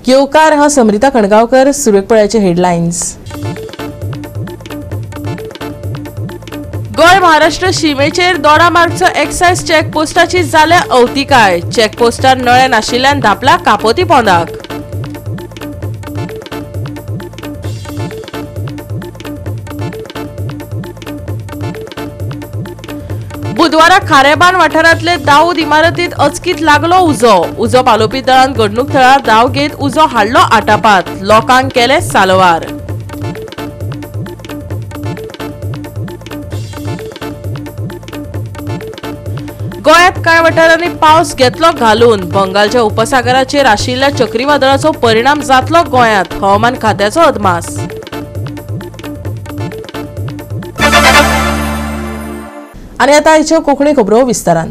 येवकार. हांव समृता खणगांवकर. सुरवेक पळयाचे हेडलायन्स. गोंय महाराष्ट्र शिमेचेर दोडामार्गचो एक्सायज चेकपोस्टाची जाल्या अवतिकाय. चेकपोस्टार नळे नाशिल्ल्यान धापला कापोती पोंदाक. बुधवारा खारेबान वाठारांतले दाऊद इमारतीत अचकीत लागलो उजो. उजो पालोवपी दळान घडणूक थळार धांव घेत उजो हाडलो आटापात. लोकांक केले सालवार. गोंयांत कांय वाठारांनी पावस घेतलो घालून. बंगालच्या उपसागराचेर आशिल्ल्या चक्रीवादळाचो परिणाम जातलो गोंयांत. हवामान खात्याचो अदमास. आनी आतां आयच्यो कोंकणी खबरो विस्तारान.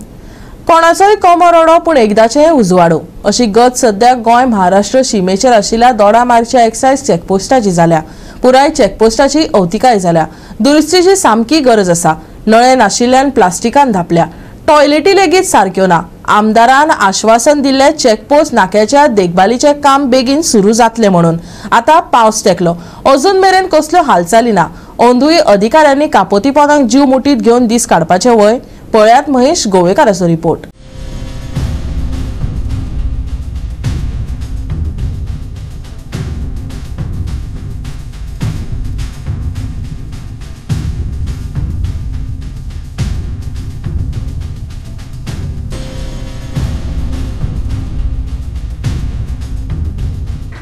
कोणाचोय कोमो रडो पूण एकदाचें उजवाडो अशी गत सद्या गोंय महाराष्ट्र शिमेचेर आशिल्ल्या दोडामार्गच्या एक्सायज चेकपोस्टाची जाल्या. पुराय चेकपोस्टाची अवतिकाय जाल्या. दुरुस्तीची सामकी गरज आसा. नळे नाशिल्ल्यान प्लास्टिकान धापल्या. टॉयलेटी लेगीत सारक्यो ना. आमदारान आश्वासन दिल्ले चेकपोस्ट नाक्याच्या देखभालीचें काम बेगीन सुरू जातलें म्हणून. आतां पावस तेंकलो, अजून मेरेन कसल्यो हालचाली ना. अंदूय अधिकाऱ्यांनी कापोती पोंदाक जीव मुठीत घेवन दीस काडपाचे वय. पळयात महेश गोवेकाराचो रिपोर्ट.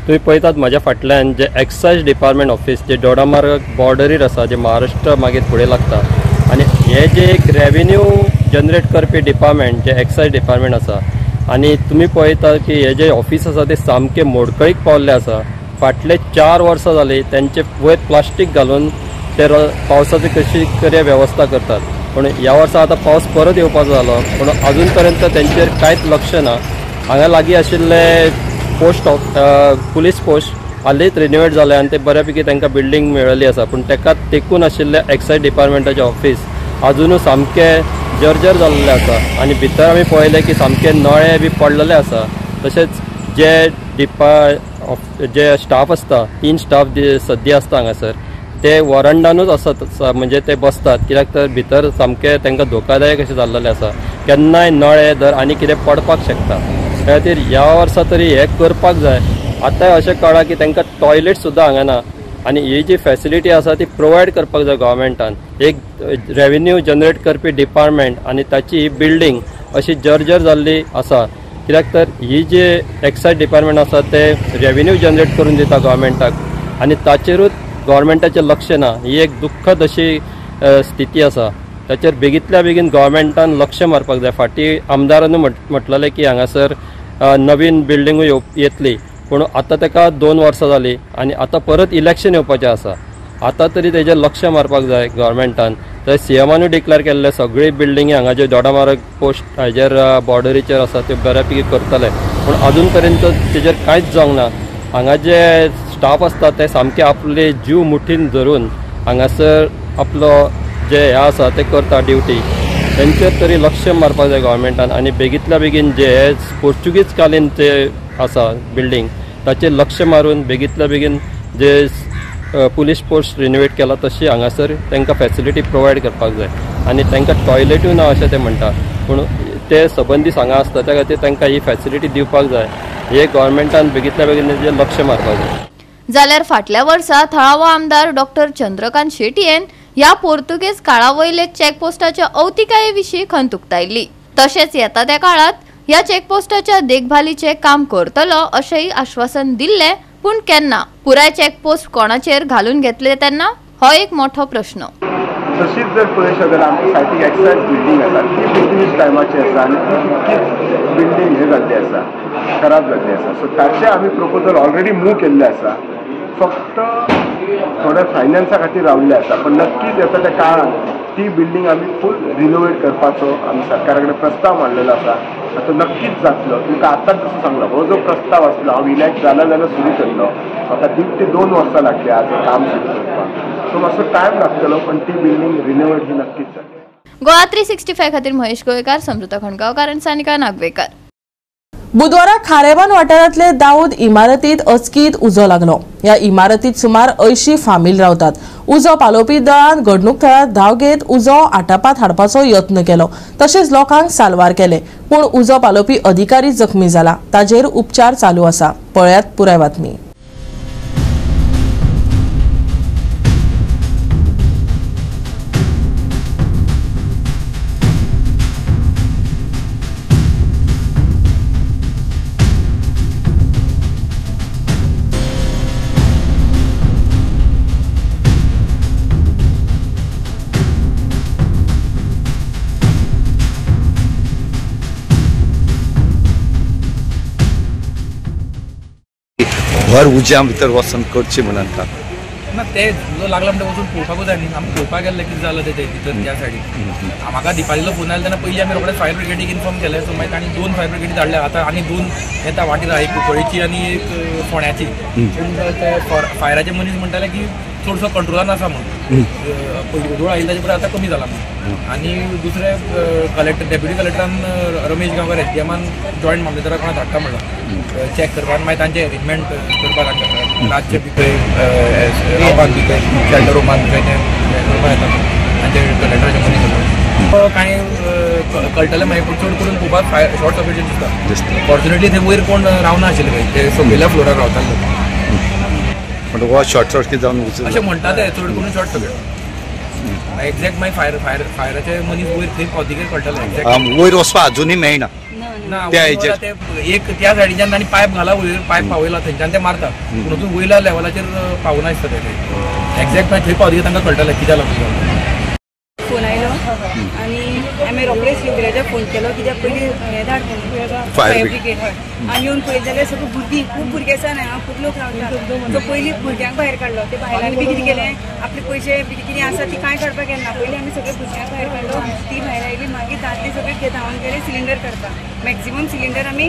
तुम्ही पळयतात म्हाज्या फाटल्यान जे एक्सायज डिपार्टमेंट ऑफिस जे दोडामार्ग बॉर्डरीर आसा, जे महाराष्ट्र मागीर फुडें लागता आनी हे जे एक रेवेन्यू जनरेट करपी डिपार्टमेंट जे एक्सायज डिपार्टमेंट आसा आनी तुमी पळयतात की हे जे ऑफिस आसा ते सामकें मोडकळीक पावल्ले आसा. फाटले 4 वर्सां जाली तेंचे वयर प्लास्टीक घालून ते पावसाची कशी तरी वेवस्था करतात, पूण ह्या वर्सा आतां पावस परत येवपाचो जालो पूण अजून पर्यंत तेंचेर कांयच लक्ष ना. हांगा लागीं आशिल्ले पोस्ट पुलीस पोस्ट हालींच रिनोवेट जाले आनी ते बऱ्यापैकी तांकां बिल्डींग मेळिल्ली आसा, पूण ताका तेकून आशिल्ले एक्सायज डिपार्टमेंटाचें ऑफिस आजुनूय सामकें जर्जर जाल्लें आसा आनी भितर आमी पळयलें की सामके नळे बी पडलेले आसा. तशेंच जे जे स्टाफ आसता, 3 स्टाफ सद्या आसता हांगासर, ते वरंडानूच आसतात, म्हणजे ते बसतात कित्याक तर भितर सामकें तांकां धोकादायक अशें जाल्लें आसा. केन्नाय नळे धर आनी कितें पडपाक शकता. त्या खातीर ह्या वर्सा तरी हें करपाक जाय. आतां अशें कळ्ळां की तांकां टॉयलेट सुद्दां हांगा ना आनी ही जी फॅसिलिटी आसा ती प्रोवायड करपाक जाय गव्हर्मेंटान. एक रेवेन्यू जनरेट करपी डिपार्टमेंट आनी ताची ही बिल्डींग अशी जर्जर जाल्ली आसा कित्याक तर ही जे एक्सायज डिपार्टमेंट आसा ते रेवेन्यू जनरेट करून दिता गव्हर्मेंटाक आनी ताचेरूच गव्हर्मेंटाचें लक्ष ना. ही एक दुख्खद अशी स्थिती आसा. ताचेर बेगींतल्या बेगीन गव्हर्मेंटान लक्ष मारपाक जाय. फाटीं आमदारानूय म्हटलेलें की हांगासर नवीन बिल्डिंगूय येतली, पूण आतां ताका 2 वर्सां जालीं आनी आतां परत इलेक्शन येवपाचें आसा. आतां तरी तेजेर लक्ष मारपाक जाय गव्हर्मेंटान. तर सीएमानूय डिक्लेअर केल्ले सगळी बिल्डिंगी हांगा ज्यो दोडामार्ग पोस्ट हाजेर बॉर्डरीचेर आसा त्यो बऱ्यापैकी करतले, पूण अजून पर्यंत तेजेर कांयच जावंक ना. हांगा जे स्टाफ आसता ते सामके आपले जीव मुठीन धरून हांगासर आपलो जे हें आसा ते करता ड्युटी, तेंचेर तरी लक्ष मारपाक जाय गव्हर्मेंटान आनी बेगींतल्या बेगीन जे पोर्चुगीज कालीन जे आसा बिल्डींग ताचेर लक्ष मारून बेगींतल्या बेगीन जे पुलीस पोस्ट रिनोवेट केला तशी हांगासर तांकां फॅसिलिटी प्रोवायड करपाक जाय. आनी तांकां टॉयलेटूय ना अशें ते म्हणटा, पूण ते सबंद दीस हांगा आसता त्या खातीर तांकां ही फॅसिलिटी दिवपाक जाय. हे गव्हर्मेंटान बेगींतल्या बेगीन तेजेर लक्ष मारपाक जाय. जाल्यार फाटल्या वर्सा थळावो आमदार डॉक्टर चंद्रकांत शेटयेन ह्या पोर्तुगेज काळावयले चेकपोस्टाच्या अवतिकाये विशीं खंत उक्तायली. तशेंच येता त्या काळात ह्या चेकपोस्टाच्या देखभालीचें काम करतलो अशेंय आश्वासन दिल्लें, पूण केन्ना पुराय चेकपोस्ट कोणाचेर घालून घेतले तेन्ना हो एक मोठो प्रश्न. तशीच जर पळयशे जाल्यार आमच्या सायटीक एक्सायज बिल्डींग आसा, ती बिल्डींग टायमाची आसा आनी ती तितकीच बिल्डींग हें जाल्ली आसा, खराब जाल्ली आसा. सो ताचें आमी प्रपोजल ऑलरेडी मूव केल्लें आसा, फक्त थोड्या फायनान्सा खातीर रावल्ले आसा, पण नक्कीच येता त्या काळांत ती बिल्डींग आमी फूल रिनोवेट करपाचो आमी सरकारा कडेन प्रस्ताव मांडलेलो आसा. आतां नक्कीच जातलो. तुमकां आतांच जसो सांगलो हो जो प्रस्ताव आसलो हांव इलेक्ट जाला जाल्यार सुरू केल्लो, म्हाका 1.5 ते 2 वर्सां लागली आज हें काम सुरू करपाक. सो मातसो टायम लागतलो, पण ती बिल्डींग रिनोवेट ही नक्कीच जातली. गोवा 365 खातीर महेश गोवेकार, समृता खणगांवकार आनी सानिका नागवेकर. बुधवारा खारेबान वाठारांतले दाऊद इमारतीत अचकीत उजो लागलो. ह्या इमारतीत सुमार 80 फामील रावतात. उजो पालोवपी दळान घडणूक थळार धांव घेत उजो आटापात हाडपाचो यत्न केलो, तशेंच लोकांक साल्वार केले, पूण उजो पालोवपी अधिकारी जखमी जाला. ताजेर उपचार चालू आसा. पळयात पुराय बातमी. भर उज्या भितर वचून करचें म्हणून ना ते उजो लागला म्हणटा वचून पळोवपाकूच जाय न्ही. आमी पळोवपाक गेल्ले कितें जालां तें भितर त्या सायडीन. म्हाका दिपालीलो फोन आयलो तेन्ना पयलीं आमी रोखडेच फायर ब्रिगेडीक इन्फॉर्म केलें. सो मागीर तांणी 2 फायर ब्रिगेडी धाडल्या. आतां आनी 2 येता वाटेर, एक कुंकळीची आनी एक फोंड्याची. पूण ते फायराचे मनीस म्हणटाले की चडसो कंट्रोलान आसा म्हणून, पयलीं उजो आयिल्लो ताचे परस आतां कमी जाला म्हणून. आनी दुसरे कलेक्टर, डेप्युटी कलेक्टरान रमेश गांवकार एस डी एमान जॉयंट मामलेदारा कोणा धाडटा म्हणलां चॅक करपाक. मागीर तांचे एरेंजमेंट करपाक लागता, रातचे बी खंय रावपाक बी खंय शेल्टर रुमान खंय तें करपाक येता तांचे कलेक्टराचे मनीस. कांय कळटलें मागीर, पूण चड करून पळोवपाक फायर शॉर्ट सर्किट दिसता. फॉर्च्युनेटली थंय वयर कोण रावना आशिल्ले, खंय ते सकयल्या फ्लोरार रावताले. म्हणटा शॉर्ट सर्किट जावन अशें म्हणटा ते, चड करून शॉर्ट सर्किट. एक्झॅक्ट मागीर फायर फायर फायराचे मनीस वयर थंय पावतकीर कळटलें एक्झॅक्ट. वयर वचपाक अजुनूय मेळना ते एक त्या सायडीच्यान तांणी पायप घाला वयर, पायप पावयला थंयच्यान ते मारता, पूण अजून वयल्या लेवलाचेर पावना दिसता ते एक्झॅक्ट. मागीर थंय पावतकीर तांकां कळटलें कित्याक लागून. फोन आयलो आनी हांवें रोखडेच युवराजाक फोन केलो कित्याक पयलीं हें धाड म्हणून फायर ब्रिगेड. हय, आनी येवन पळयत जाल्यार सगळीं भुरगीं, खूब भुरगीं आसा न्हय हांगा, खूब लोक रावता. सो पयलीं भुरग्यांक भायर काडलो. ते बायलांनी बी कितें केलें, आपले पयशे बी कितें आसा ती कांय काडपाक गेलें ना. पयलीं आमी सगळे भुरग्यांक भायर काडलो, ती भायर आयली. मागीर दादले सगळे धांवन गेले सिलिंडर काडपाक. मॅक्झिमम सिलिंडर आमी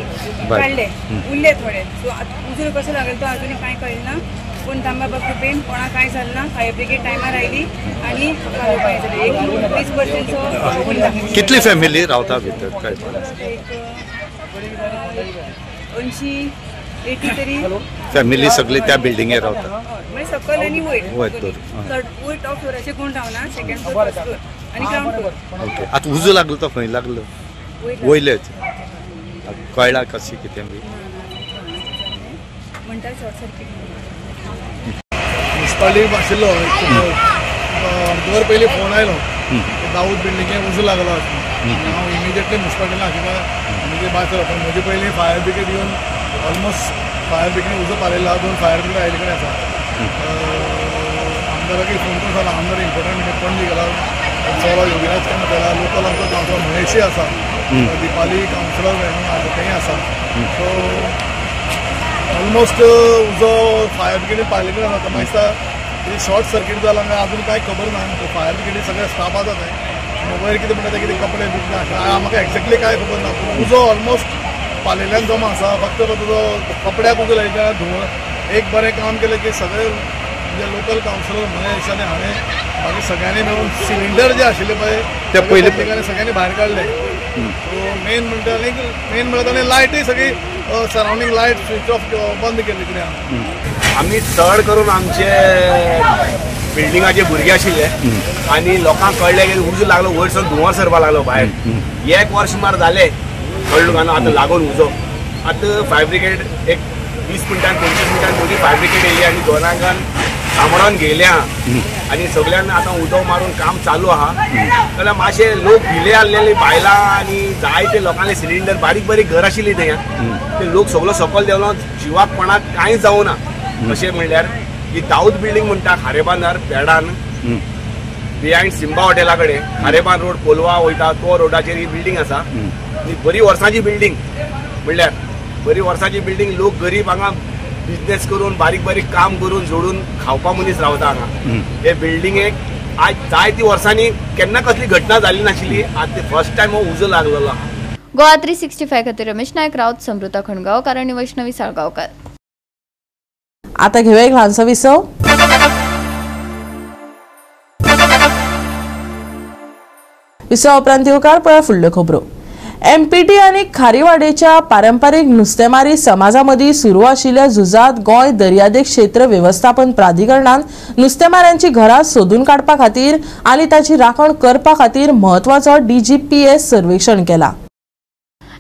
काडले, उरले थोडे. सो आतां उजो कसो लागलो तो अजून कांय कळना ना, पूण तांबा कृपेन कोणाक कांय जालें ना. फायर ब्रिगेड टायमार आयली आनी पालोवपाक जालें. एक 20% उरला. कितली फॅमिली रावता भितर? काय एक 80 तरी फॅमिली सगळी त्या बिल्डिंगेर रावता. म्हणजे सकयल आनी वयर, चड वयर टॉप फ्लोराचेर कोण रावना, सेकंड फ्लोर, फर्स्ट फ्लोर आनी ग्रावंड फ्लोर. ओके, आतां उजो लागलो तो खंय लागलो? वयलेच कळ्ळा कशें कितें बी म्हणटा शॉर्ट सर्किट. मुन्सिपालिटी आशिल्लो अर्दवर पयलीं फोन आयलो दाऊद बिल्डिंगेक उजो लागलो आसा. हांव इमिजिएटली मुन्सिपालिटीन आशिल्लो आनी भायर सरलो. पूण म्हजे पयलीं फायर ब्रिगेड येवन ऑलमोस्ट फायर ब्रिगेडीन उजो पालयला. 2 फायर ब्रिगेड आयिल्ले कडेन आसा. आमदाराकय फोन करून सांगला, आमदार इम्पोर्टंट मिटींग पणजी गेला. चलो योगीराज गेला, लोकल आमचो कावन्सिलर महेशूय आसा, दीपाली कावन्सिलर तेंय आसा. सो ऑलमोस्ट उजो फायर ब्रिगेडीन पायले कडेन आसा. म्हाका दिसता कितें शॉर्ट सर्कीट जालां काय अजून कांय खबर ना. फायर ब्रिगेडीन सगळे स्टाफ आसा थंय. वयर कितें म्हणटा तें कितें कपडे बिपडे आसा, म्हाका एक्झॅक्टली कांय खबर ना. पूण उजो ऑलमोस्ट पालयल्ल्यान जमा आसा. फक्त तुजो कपड्याक उजो लायता धुंवर. एक बरें काम केलें की सगळे म्हणजे लोकल कावन्सिलर महेश आनी हांवें बाकी सगळ्यांनी मेळून सिलिंडर जे आशिल्ले पळय ते पयले सगळ्यांनी भायर काडले. सो मेन म्हणटा मेन म्हणटा ताणें लायटूय सगळी सरावंडींग लायट स्विच ऑफ बंद केली कितें. आमी चड करून आमचे बिल्डिंगाचे भुरगे आशिल्ले आनी लोकांक कळ्ळें की उजो लागलो, वयर सर धुंवर सरपाक लागलो भायर. एक वर्स सुमार जालें कळ्ळें तुका आतां लागून उजो. आतां फायर ब्रिगेड एक 20 मिनटान 25 मिनटान मोदी फायर ब्रिगेड येयली आनी दोनांकान सांबाळून घेयल्या आनी सगळ्यांना आतां उदक मारून काम चालू आहा. जाल्यार मातशे लोक भिले आसलेले, बायलां आनी जायते लोकांले सिलिंडर, बारीक बारीक घर आशिल्ली थंय, ते लोक सगलो सकयल देंवलो, जिवाक कोणाक कांय जावना. अशें म्हणल्यार ही दाऊद बिल्डींग म्हणटा खारेबांदार पेडान बिहायंड सिम्बा हॉटेला कडेन खारेबांद रोड कोलवा वयता तो रोडाचेर ही बिल्डींग आसा. आनी बरी वर्सांची बिल्डींग म्हणल्यार बरी वर्सांची बिल्डींग. लोक गरीब हांगा बिजनेस करून बारीक बारीक काम करून जोडून खावपा मनीस रावता हांगा. हे बिल्डिंगेक आज जायती वर्सांनी केन्ना कसली घटना जाली नाशिल्ली, आज ते फर्स्ट टायम हो उजो लागलेलो. गोवा 365 खातीर रमेश नायक राऊत, समृता खणगांवकार आनी वैष्णवी साळगांवकार. आता घेऊया एक ल्हानसो विसव. विसवा उपरांत येवकार पळया फुडल्यो खबरो. एमपीटी आनी खारीवाडेच्या पारंपारीक नुस्तेमारी समाजा मदीं सुरू आशिल्ल्या झुजांत गोंय दर्यादेग क्षेत्र वेवस्थापन प्राधिकरणान नुस्तेमाऱ्यांची घरां सोदून काडपा खातीर आनी ताची राखण करपा खातीर म्हत्वाचो डीजीपीएस सर्वेक्षण केला.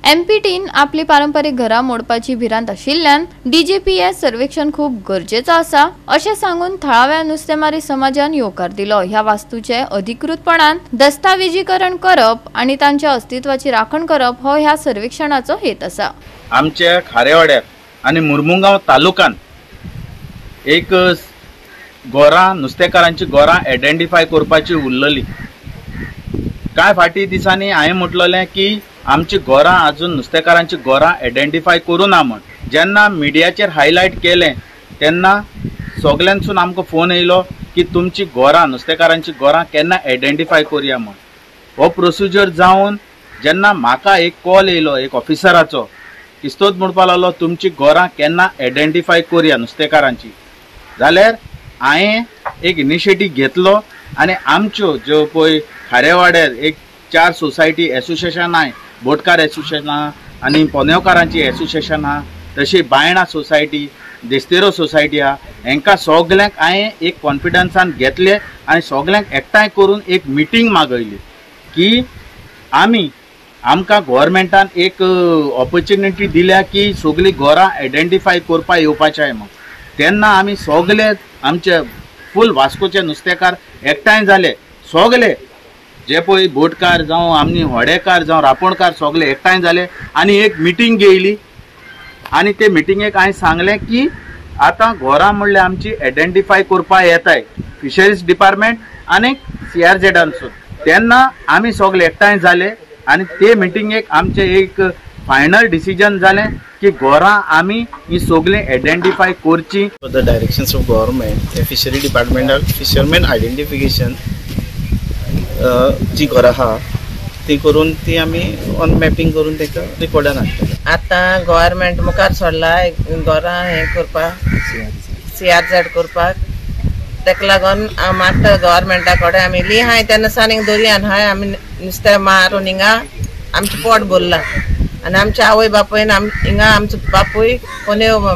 एमपीटीन आपली पारंपरीक घरां मोडपाची भिरांत आशिल्ल्यान डीजीपीएस सर्वेक्षण खूब गरजेचो आसा अशें सांगून थळाव्या नुस्तेमारी समाजान येवकार दिलो. ह्या वास्तूचे अधिकृतपणान दस्तावेजीकरण करप आनी तांच्या अस्तित्वाची राखण करप हो ह्या सर्वेक्षणाचो हेत आसा. आमच्या खारेवाड्यार आनी मुर्मुगांव तालुकान एक गोरां नुस्तेकारांची गोरां आयडेंटिफाय करपाची उरलेली. कांय फाटी दिसांनी हांवें म्हटलेलें की आमची घरां अजून नुस्तेकारांची घरां आयडेंटिफाय करूं ना म्हण. जेन्ना मिडियाचेर हायलायट केलें तेन्ना सगल्यांसून आमकां फोन येयलो की तुमची घरां नुस्तेकारांची घरां केन्ना आयडेंटिफाय करुया म्हण. हो प्रोसिजर जावन जेन्ना म्हाका एक कॉल येयलो एक ऑफिसराचो, किस्तोद म्हणपाक लागलो तुमची घरां केन्ना आयडेंटिफाय करुया नुस्तेकारांची. जाल्यार हांवें एक इनिशिएटीव घेतलो आनी आमच्यो ज्यो पळय खारेवाड्यार एक 4 सोसायटी एसोसिएशन आहाय, बोटकार एसोसिएशन आहा आनी पोनेवकारांची एसोसिएशन आहा, तशी बायणा सोसायटी, देस्तेरो सोसायटी आहा, हेंकां सगल्यांक हांवें एक कॉन्फिडन्सान घेतले आनी सगल्यांक एकठांय करून एक मिटींग मागयली की आमी आमकां गोवोरमेंटान एक ऑपॉर्च्युनिटी दिल्या की सगळीं घरां आयडेंटिफाय करपाक येवपाचें आहाय म्हूण. तेन्ना आमी सगले आमचे फूल वास्कोचे नुस्तेकार एकठांय जाले, सगले जे पळय बोटकार जावं आमी होडेकार जावं रापोणकार सगळे एकठांय जाले आनी एक मिटींग घेयली. आनी ते मिटिंगेक हांवें सांगलें की आतां घरां म्हणल्यार आमची आयडेंटिफाय करपाक येताय फिशरीज डिपार्टमेंट आनी सीआरझेडानसून. तेन्ना आमी सगळे एकठांय जाले आनी ते मिटिंगेक आमचें एक फायनल डिसिजन जालें की घरां आमी ही सगळीं आयडेंटिफाय करची. For the directions of government fishery डिपार्टमेंटाक fisherman identification जी घरां आहा ती करून ती आमी ऑन मॅपिंग करून ताका रिकॉर्डान हाडटले. आतां गव्हर्मेंट मुखार सोडला घरां हें करपाक, सीआरझेड करपाक, ताका लागून मागता गव्हर्मेंटा कडेन आमी लिहाय तेन्ना सावन दर्यान हाय आमी नुस्तें मारून हिंगा आमचें पोट भरलां आनी आमच्या आवय बापूयन हिंगा आमचो बापूय पोनेव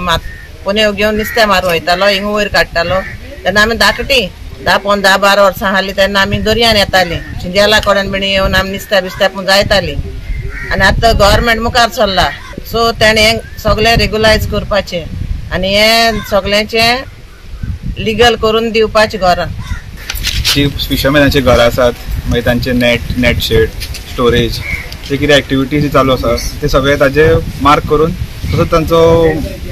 पोनेव घेवन नुस्तें मारून वयतालो, हिंगा वयर काडटालो. तेन्ना आमी धाकटी 10, 10, 12 वर्सां आसली तेन्ना आमी दर्यान येतालीं, शिंजेला कडेन बीन येवन आमी नुस्त्या बिस्त्या पुंजायतालीं. आनी आतां गव्हर्मेंट मुखार सरला, सो तेणें हें सगळें रेगुलायज करपाचें आनी हें सगळ्यांचें लिगल करून दिवपाचें घरां. जी फिशरमॅनाची घरां आसात, मागीर तांचे नेट शेड, स्टोरेज, जे कितें एक्टिविटीज चालू आसा ते सगळे ताजे मार्क करून तसोच तांचो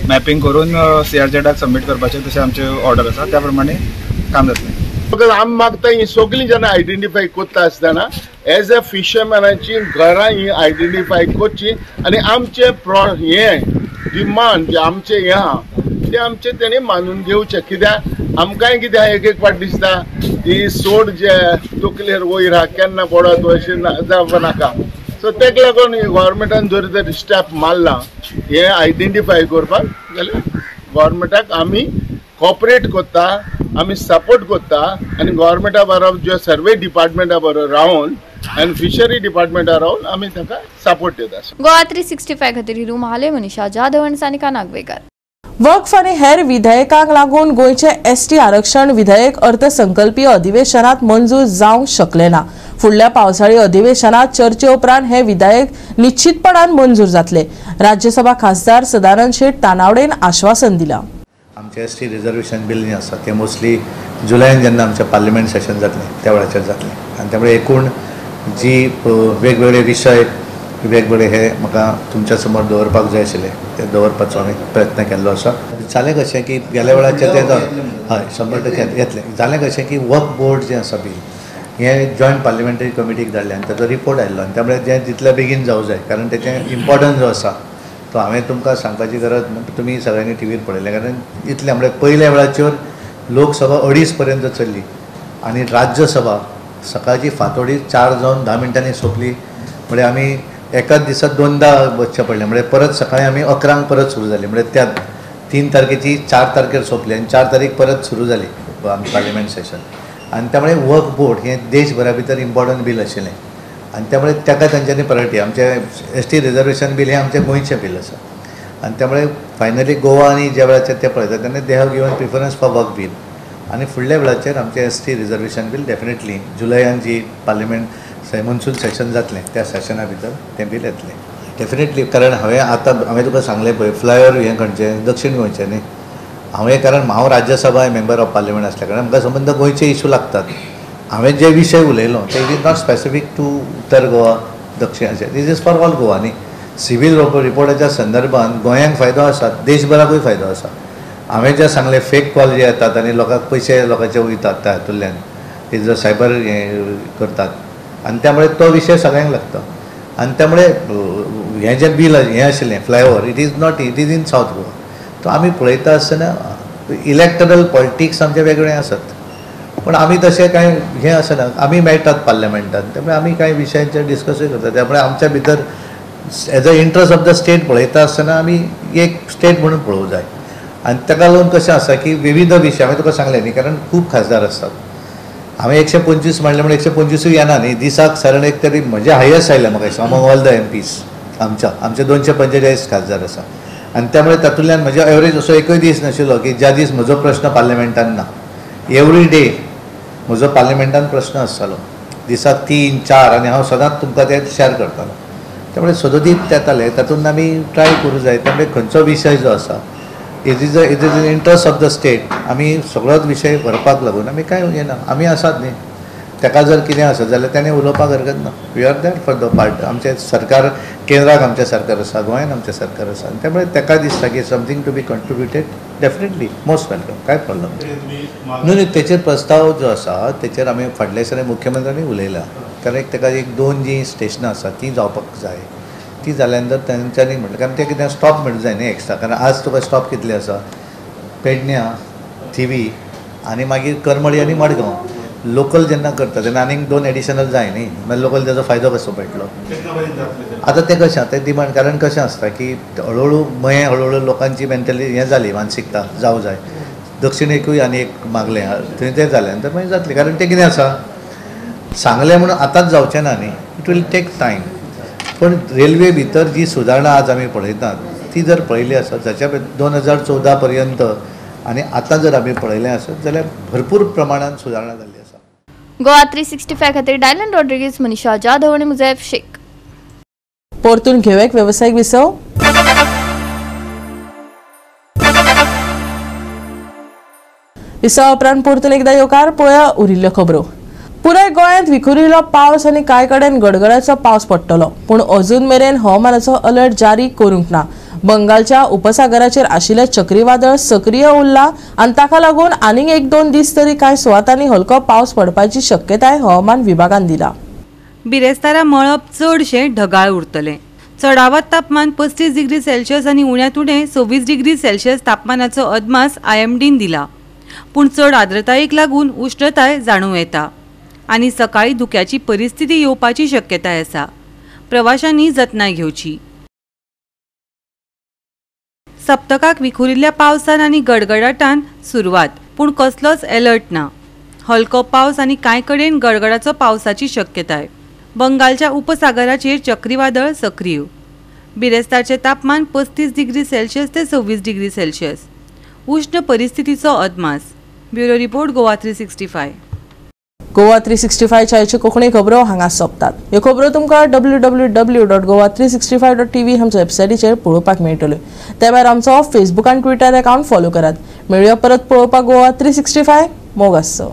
मॅपिंग करून सीआरझेडाक सबमीट करपाचें तशें आमचें ऑर्डर आसा, त्या प्रमाणे काम जातलें. फकत आमी मागता ही सगळीं जेन्ना आयडेंटिफाय करता आसतना एज अ फिशरमॅनाची घरां ही आयडेंटिफाय करची आनी आमचें हें डिमांड जे आमचें हें आहा तें आमचें तेणी मानून घेवचें. कित्याक आमकांय कितें एक एक फावट दिसता ही सोड जे तकलेर वयर आहा केन्ना पडत अशें जावपा नाका. सो तेका लागून गव्हर्मेंटान जर जर स्टेप मारला हें आयडेंटिफाय करपाक जाल्यार गव्हर्मेंटाक आमी कॉपरेट करता, आमी सपोर्ट करता आनी गव्हर्मेंटा बरोबर जे सर्वे डिपार्टमेंटा बरोबर रावन आनी फिशरी डिपार्टमेंटा रावन आमी ताका सपोर्ट दिता. गोवा 365 खातीर हिरू महाले, मनीषा जाधव आनी सानिका नागवेकर. वक्फ आनी हेर विधेयकांक लागून गोंयचे एसटी आरक्षण विधेयक अर्थसंकल्पीय अधिवेशनात मंजूर जावंक शकलें ना. फुडल्या पावसाळी अधिवेशनात चर्चे उपरांत हे विधेयक निश्चितपणान मंजूर जातले. राज्यसभा खासदार सदानंद शेट तानावडेन आश्वासन दिलां. आमचें एस टी रिजर्वेशन बील जें आसा तें मोस्टली जुलयान जेन्ना आमचें पार्लिमेंट सेशन जातलें त्या वेळाचेर जातलें आनी त्यामुळे एकूण जी वेगवेगळे विशय वेगवेगळे हे म्हाका तुमच्या समोर दवरपाक जाय आशिल्ले ते दवरपाचो हांवें प्रयत्न केल्लो आसा. जालें कशें की गेल्या वेळाचेर तें हय 100% येतलें. जालें कशें की वक्फ बोर्ड जें आसा बील हें जॉयंट पार्लिमेंटरी कमिटीक धाडलें आनी ताचो रिपोर्ट आयिल्लो आनी त्यामुळे जें जितलें बेगीन जावं जाय कारण तेचें इम्पोर्टन्स जो आसा तो हांवें तुमकां सांगपाची गरज ना, तुमी सगळ्यांनी टिवीर पळयलें. कारण इतलें म्हळ्यार पयल्या वेळाचेर लोकसभा 2:30 पर्यंत चल्ली आनी राज्यसभा सकाळची फांतोडी 4 जावन 10 मिनटांनी सोंपली. म्हळ्यार आमी एकाच दिसा 2दा बसचें पडलें. म्हळ्यार परत सकाळी आमी 11 परत सुरू जाली. म्हळ्यार त्या 3 तारखेची 4 तारखेर सोंपली आनी 4 तारीख परत सुरू जाली आमची पार्लिमेंट सेशन. आनी त्यामुळे वक्फ बोर्ड हें देशभरा भितर इम्पॉर्टंट बील आशिल्लें आनी त्यामुळे ताका तांच्यांनी प्रायोरिटी. आमचें एस टी रिजर्वेशन बील हें आमचें गोंयचें बील आसा आनी त्यामुळे फायनली गोवा आनी ज्या वेळाचेर ते पळयता तेन्ना they have given preference for Waqf bill. आनी फुडल्या वेळाचेर आमचें ST reservation bill definitely जुलयान जी पार्लिमेंट मॉन्सून सेशन जातलें त्या सेशना भितर तें बील येतलें डेफिनेटली. कारण हांवें आतां हांवें तुका सांगलें पळय, फ्लायओवर हें खंयचें दक्षीण गोंयचें न्ही. हांवें कारण हांव राज्यसभा मेंबर ऑफ पार्लिमेंट आसल्या कारणान म्हाका संबंद गोंयचे इशू लागतात. हांवें जे विशय उलयलो ते it is not specific to Uttar Goa, दक्षिण अशें, this is for all Goa न्ही. सिवील रिपोर्टाच्या संदर्भात गोंयांक फायदो आसा, देशभराकूय फायदो आसा. हांवें जें सांगलें, फेक कॉल जे येतात आनी लोकांक पयशे लोकांचे वयतात त्या हातूंतल्यान, ते जो सायबर हें करतात आनी त्यामुळे तो विशय सगळ्यांक लागता. आनी त्यामुळे हें जें बील हें आशिल्लें flyover, it is not, it is in South Goa. तो आमी पळयता आसतना इलेक्टरल पॉलिटिक्स आमचें वेगळें आसत, पूण आमी तशें कांय हें आसना. आमी मेळटात पार्लमेंटान, त्यामुळे आमी कांय विशयांचेर डिस्कसूय करतात. त्यामुळे आमच्या भितर as a interest of the state पळयता आसतना आमी एक स्टेट म्हणून पळोवंक जाय. आनी ताका लागून कशें आसा की विविध विशय हांवें तुका सांगलें न्ही, कारण खूब खासदार आसतात. हांवें 125 म्हणलें म्हण 125ूय येना न्ही दिसाक. सादारण एक तरी म्हजें हायस्ट आयलें म्हाका दिसता अमंग ऑल the MPs. आमचे 245 खासदार आसा आनी त्यामुळे तातूंतल्यान म्हजे एवरेज असो एकूय दीस नाशिल्लो की ज्या दीस म्हजो प्रश्न पार्लमेंटान ना. एवरी डे म्हजो पार्लमेंटान प्रश्न आसतालो, दिसाक 3-4, आनी हांव सदांच तुमकां ते शेअर करतालो. त्यामुळे सदोदीत येताले, तातूंत आमी ट्राय करूं जाय. त्यामुळे खंयचो विशय जो आसा, it is in interest of the state, आमी सगळोच विशय व्हरपाक लागून आमी कांय हें ना. आमी आसात न्ही, ताका जर कितें आसत जाल्यार ताणें उलोवपाक हरकत ना. We are there for the part. आमचें सरकार केंद्राक आमचें सरकार आसा, गोंयान आमचें सरकार आसा आनी त्यामुळे ताका दिसता की something to be contributed, definitely most welcome, कांय प्रॉब्लम न्हू. न्हू, तेचेर प्रस्ताव जो आसा तेचेर आमी फाटल्या दिसांनी मुख्यमंत्र्यांनी उलयला. कारण एक ताका एक दोन जीं स्टेशनां आसा तीं जावपाक जाय. ती जाल्या नंतर तांच्यांनी म्हटलें, कारण तें कितें स्टॉप मेळूंक जाय न्ही एक्स्ट्रा. कारण आज तुका स्टॉप कितले आसा, पेडण्यां, थिवी आनी मागीर करमळी आनी मडगांव. लोकल जेन्ना करता तेन्ना आनीक 2 एडिशनल जाय न्ही, मागीर लोकल ताजो फायदो कसो पडटलो. आतां तें कशें आतां डिमांड, कारण कशें आसता की हळुहळू मयें हळुहळू लोकांची मेंटली हें जाली मानसिकता जावं जाय. दक्षिणेकूय आनी एक मागलें थंय, तें जालें नंतर मागीर जातलें. कारण तें कितें आसा, सांगलें म्हणून आतांच जावचें ना न्ही, it will take time. पूण रेल्वे भितर जी सुदारणा आज आमी पळयतात ती जर पळयली आसत जाच्या 2014 पर्यंत आनी आतां जर आमी पळयलें आसत जाल्यार भरपूर प्रमाणान सुदारणा जाल्ली आसा. गोवा 365 खातीर डायलन रॉड्रिगीज, मनीषा जाधव आनी मुजैफ शेख. परतून घेवया एक वेवसायीक विसव. विसवा उपरांत परतून एकदा येवकार. पळया उरिल्ल्यो खबरो. पुराय गोंयांत विखुरिल्लो पावस आनी कांय कडेन गडगडाचो पावस पडटलो, पूण अजून मेरेन हवामानाचो अलर्ट जारी करूंक ना. बंगालच्या उपसागराचेर आशिल्लें चक्रीवादळ सक्रीय उरला आनी ताका लागून आनीक 1-2 दीस तरी कांय सुवातांनी हलको पावस पडपाची शक्यताय हवामान विभागान दिला. बिरेस्तारा मळब चडशें ढगाळ उरतलें. चडावत तापमान 35 डिग्री सेल्सियस आनी उण्यांत उणें 26 डिग्री सेल्सियस तापमानाचो अदमास आयएमडीन दिला. पूण चड आर्द्रतायेक लागून उश्णताय जाणूं येता आनी सकाळी धुक्याची परिस्थिती येवपाची शक्यताय आसा. प्रवाशांनी जतनाय घेवची. सप्तकाक विखुरिल्ल्या पावसान आनी गडगडाटान सुरवात, पूण कसलोच अलर्ट ना. हलको पावस आनी कांय कडेन गडगडाचो पावसाची शक्यताय. बंगालच्या उपसागराचेर चक्रीवादळ सक्रीय. बिरेस्तारचें तापमान 35 डिग्री सेल्सियस ते 26 डिग्री सेल्सियस. उश्ण परिस्थितीचो अदमास. Bureau report, Goa 365. Goa 365 च्याचे कोंकणी खबरो हांगा सोंपतात. ह्यो खबरो तुमकां www.goa365.tv आमच्या वेबसायटीचेर पळोवपाक मेळटल्यो. ते भायर आमचो फेसबूक आनी ट्विटर अकावंट फॉलो करात. मेळुया परत पळोवपाक गोवा 365. मोग आसचो.